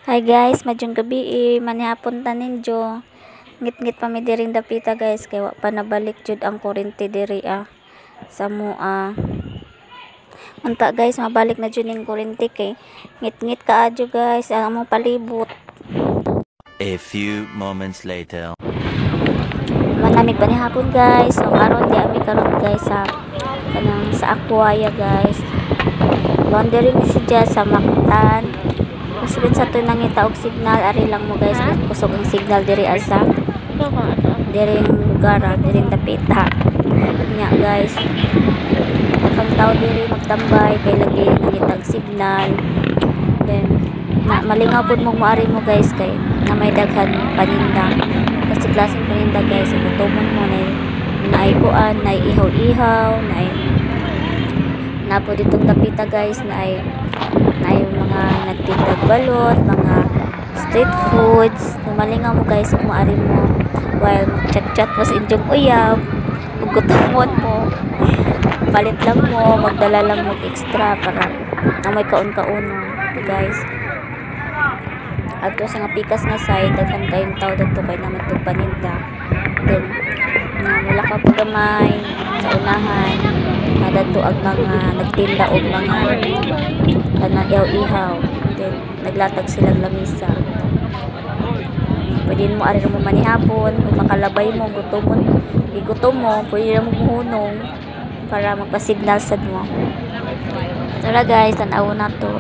Hi guys, maayong gabii, manihapon ta ninyo. Ngit-ngit pa mi diring dapita, guys, kay wa pa nabalik jud ang kuryente diri sa amoa. Unta guys, mabalik na jud ning kuryente kay ngit-ngit kaayo, guys, ang among palibot. A few moments later. Manamig pa ni hapon, guys. So karon di ami karon, guys, sa kanang sa Aquaya, guys. Boundary ni siya sa Mactan. Kasi sa to nangita og signal, ari lang mo, guys, kusog ang signal diri asa diring lugar, diring dapita. Nya guys, daghang tao diri magtambay kay lagi nangitag signal. Then na malingaw pud mo moari mo, guys, kay na may daghan paninda. Kasi klaseng paninda, guys, gutomon mo na naay kuan, naay ihaw-ihaw, naay napo ditong dapita, guys, naay mga nagtindag balot, mga street foods. Malingaw mo, guys, ug moari mo while chat-chat mo sa inyong uyab ug gutomon mo. Palit lang mo, magdala lang mo extra para na may kaon-kaonon, guys. Adto sa nga pikas nga side, daghan kayong tao dadto kay naman tug paninda. Then na wala ka pagamay sa unahan na dadto ang mga nagtinda og mga kanang ihaw-ihaw. Then naglatag silang lamisa. Pwede mo ari mo manihapon ug makalabay mo, gutomon, igutom mo, pwede mo muhunong para magpa-signal sad mo. Tara guys, tan-awon na to.